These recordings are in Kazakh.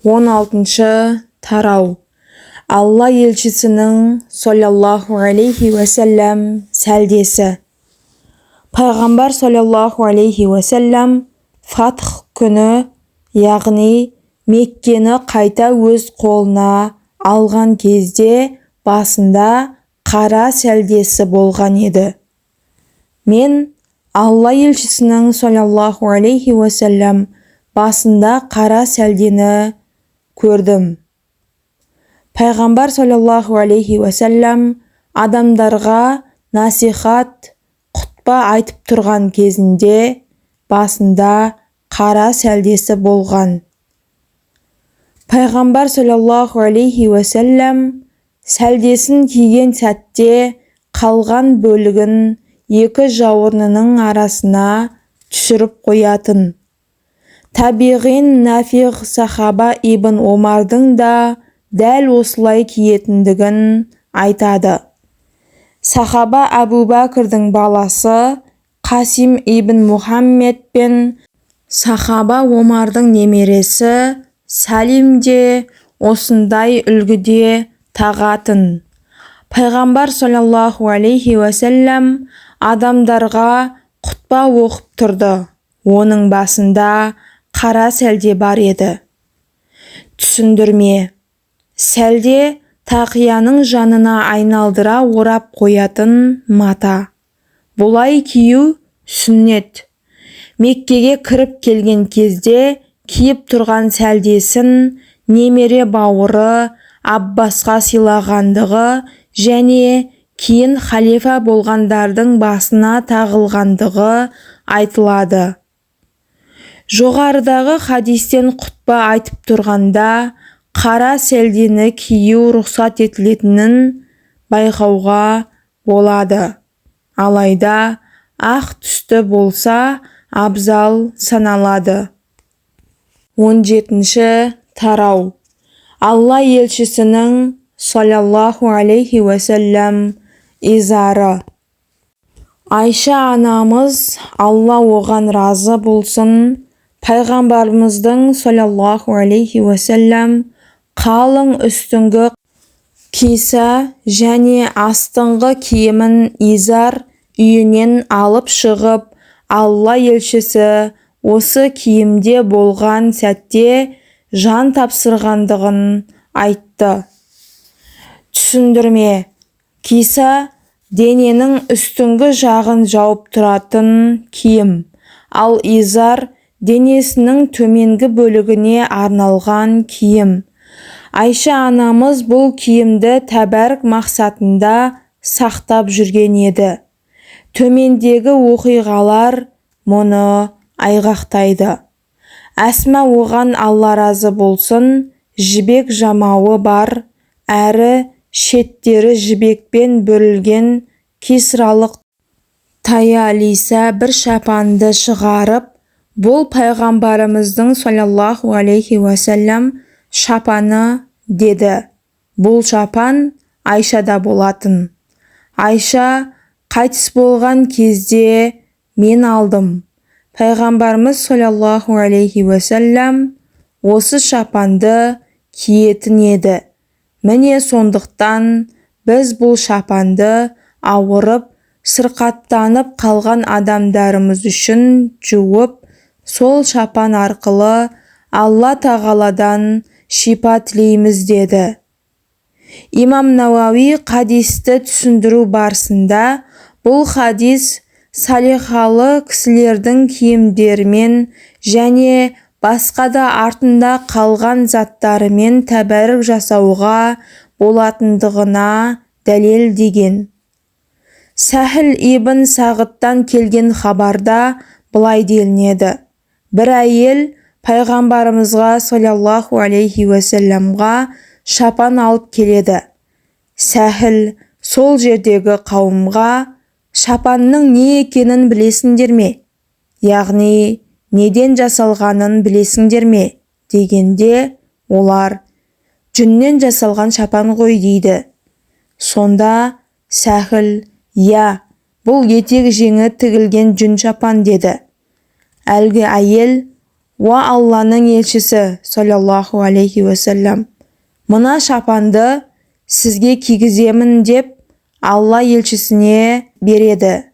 16 тарау. Алла елшісінің саллаллаху алейхи уәсәлләм сәлдесі. Пайғамбар саллаллаху алейхи уәсәлләм Фатх күні, яғни Меккені қайта өз қолына алған кезде басында қара сәлдесі болған еді. Мен Алла елшісінің саллаллаху алейхи уәсәлләм басында қара сәлдені көрдім. Пайғамбар саллаллаху алейхи уәсәлләм адамдарға насихат, құтпа айтып тұрған кезінде басында қара сәлдесі болған. Пайғамбар саллаллаху алейхи уәсәлләм сәлдесін киген сәтте қалған бөлігін екі жауырынының арасына түсіріп қоятын. Табиғин Нафиғ сахаба ибн Омардың да дәл осылай киетіндігін айтады. Сахаба Әбу Бәкірдің баласы Қасим ибн Мұхаммед пен сахаба Омардың немересі Салим де осындай үлгіде тағатын. Пайғамбар саллаллаху алейхи уәсәлләм адамдарға құтпа оқып тұрды. Оның басында қара сәлде бар еді. Түсіндірме. Сәлде тақияның жанына айналдыра орап қоятын мата. Бұлай кию сүннет. Меккеге кіріп келген кезде киіп тұрған сәлдесін немере бауыры Аббасқа сыйлағандығы және кейін халифа болғандардың басына тағылғандығы айтылады. Жоғарыдағы хадистен құтпа айтып тұрғанда қара сәлдені кию рұқсат етілетінін байқауға болады. Алайда ақ түсті болса абзал саналады. 17 тарау. Алла елшісінің саллаллаху алейхи уәсәлләм изары. Айша анамыз, Алла оған разы болсын, пайғамбарымыздың саллаллаху алейхи уәсәлләм қалың үстіңгі киса және астыңғы киімін изар үйінен алып шығып, Алла елшісі осы киімде болған сәтте жан тапсырғандығын айтты. Түсіндірме. Киса дененің үстіңгі жағын жауып тұратын киім, ал изар денесінің төменгі бөлігіне арналған киім. Айша анамыз бұл киімді тәбәрік мақсатында сақтап жүрген еді. Төмендегі оқиғалар мұны айғақтайды. Әсма оған Алла разы болсын, жібек жамауы бар, әрі шеттері жібекпен бүрілген кисралық Таялиса бір шапанды шығарып, бұл пайғамбарымыздың саллаллаху алейхи уәсәлләм шапаны деді. Бұл шапан Айшада болатын. Айша қайтыс болған кезде мен алдым. Пайғамбарымыз саллаллаху алейхи уәсәлләм осы шапанды киетін еді. Міне сондықтан біз бұл шапанды ауырып, сырқаттанып қалған адамдарымыз үшін жуып, сол шапан арқылы Алла тағаладан шипа тілейміз деді. Имам Науауи хадисті түсіндіру барысында бұл хадис салихалы кісілердің киімдерімен және басқа да артында қалған заттарымен тәбәрік жасауға болатындығына дәлел деген. Сәхіл ибн Сағыттан келген хабарда былай делінеді. Бір әйел пайғамбарымызға саллаллаху алейхи уәсәлләмға шапан алып келеді. Сәхіл сол жердегі қауымға шапанның не екенін білесіңдер ме? Яғни неден жасалғанын білесіңдер ме? Дегенде олар жүннен жасалған шапан ғой дейді. Сонда Сәхіл, иә, бұл етек жеңі тігілген жүн шапан деді. Әлгі әйел, Уа Алланың елшісі, саллаллаху алейхи уассалам, мына шапанды сізге кигіземін, деп Алла елшісіне береді.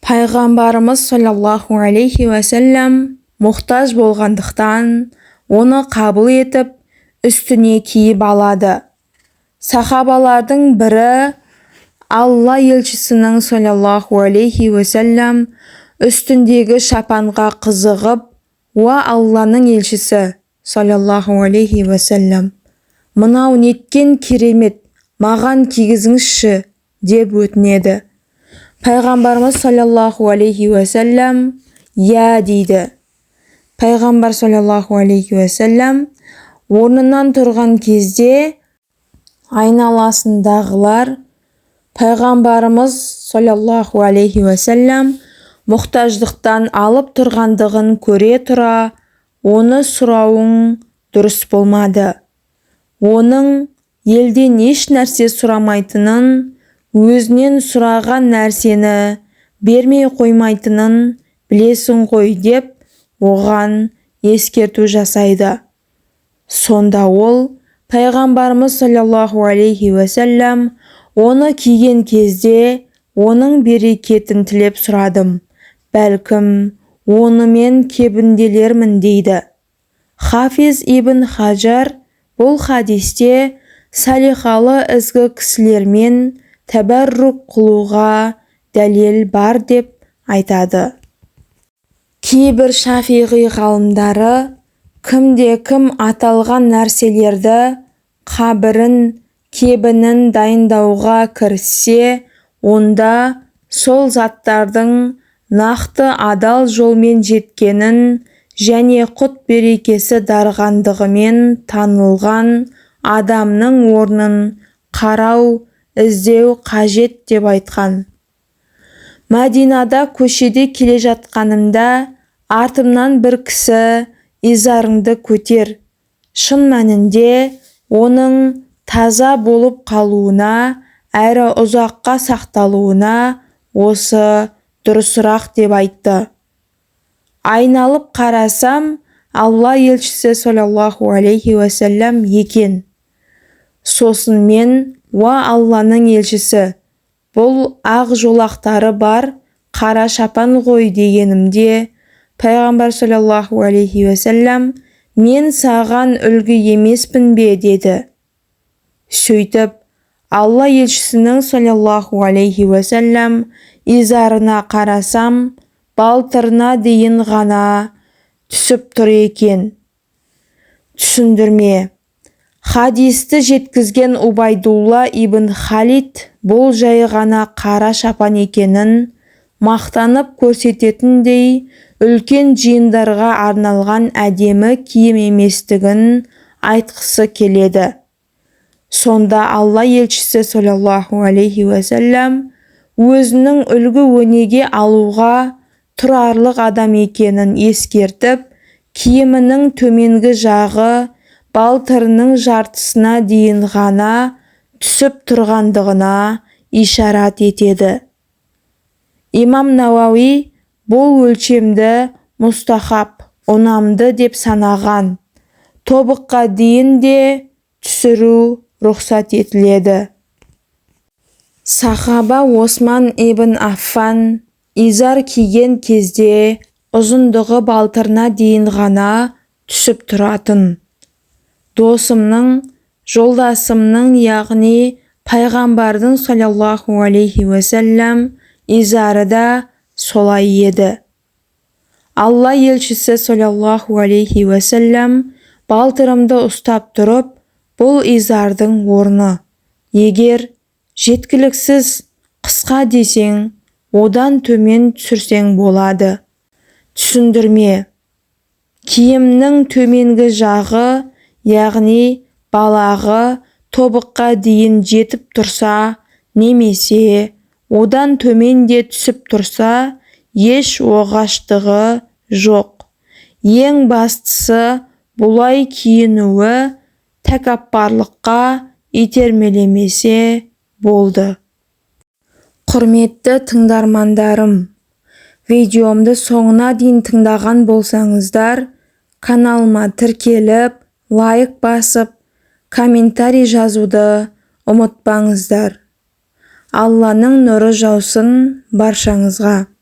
Пайғамбарымыз, саллаллаху алейхи уассалам, мұқтаж болғандықтан, оны қабыл етіп, үстіне киіп алады. Сахабалардың бірі Алла елшісінің, саллаллаху алейхи уассалам, үстіндегі шапанға қызығып: «Уа Алланың елшісі, саллаллаху алейхи уассалам, мынау неткен керемет, маған кигізіңізші», – деп өтінеді. Пайғамбарымыз, саллаллаху алейхи уассалам, «Иә», – дейді. Пайғамбар, саллаллаху алейхи уассалам, орнынан тұрған кезде айналасындағылар пайғамбарымыз, саллаллаху алейхи уассалам, мұқтаждықтан алып тұрғандығын көре тұра, оны сұрауың дұрыс болмады. Оның елден еш нәрсе сұрамайтынын, өзінен сұраған нәрсені бермей қоймайтынын білесің ғой, деп оған ескерту жасайды. Сонда ол пайғамбарымыз, саллаллаху алейхи уассалам, оны киген кезде оның берекетін тілеп сұрадым, бәлкім, онымен кебінделермін, дейді. Хафиз ибн Хажар бұл хадисте салиқалы ізгі кісілермен тәбәррук қылуға дәлел бар деп айтады. Кейбір шафиғи ғалымдары кімде-кім аталған нәрселерді, қабірін, кебінін дайындауға кіріссе, онда сол заттардың нақты адал жолмен жеткенін және құт-берекесі дарығандығымен танылған адамның орнын қарау, іздеу қажет деп айтқан. Мәдинада көшеде келе жатқанымда артымнан бір кісі: «Изарыңды көтер, шын мәнінде оның таза болып қалуына әрі ұзаққа сақталуына осы дұрысырақ», – деп айтты. Айналып қарасам, Алла елшісі, саллаллаху алейхи уассалам, екен. Сосын мен: «Уа Алланың елшісі, бұл ақ жолақтары бар қара шапан ғой», – дегенімде, пайғамбар, саллаллаху алейхи уассалам: «Мен саған үлгі емеспін бе?» – деді. Сөйтіп, Алла елшісінің, саллаллаху алейхи уассалам, изарына қарасам, балтырына дейін ғана түсіп тұр екен. Түсіндірме: хадисті жеткізген Убайдулла ибн Халид бұл жай ғана қара шапан екенін, мақтанып көрсететіндей үлкен жиындарға арналған әдемі киім еместігін айтқысы келеді. Сонда Алла елшісі, саллаллаху алейхи уассалам, өзінің үлгі-өнеге алуға тұрарлық адам екенін ескертіп, киімінің төменгі жағы балтырының жартысына дейін ғана түсіп тұрғандығына ишарат етеді. Имам Науауи бұл өлшемді мұстахаб, ұнамды деп санаған. Тобыққа дейін де түсіру рұқсат етіледі. Сахаба Осман ибн Аффан изар киген кезде ұзындығы балтырына дейін ғана түсіп тұратын. Досымның, жолдасымның, яғни пайғамбардың, саллаллаху алейхи уассалам, изары да солай еді. Алла елшісі, саллаллаху алейхи уассалам, балтырымды ұстап тұрып: «Бұл изардың орны. Егер жеткіліксіз, қысқа десең, одан төмен түсірсең болады». Түсіндірме: киімнің төменгі жағы, яғни балағы тобыққа дейін жетіп тұрса немесе одан төмен де түсіп тұрса, еш оғаштығы жоқ. Ең бастысы, бұлай киінуі тәкаппарлыққа итермелемесе болды. Құрметті тыңдармандарым, Видеомды соңына дейін тыңдаған болсаңыздар, каналыма тіркеліп, лайк басып, комментарий жазуды ұмытпаңыздар. Алланың нұры жаусын баршаңызға.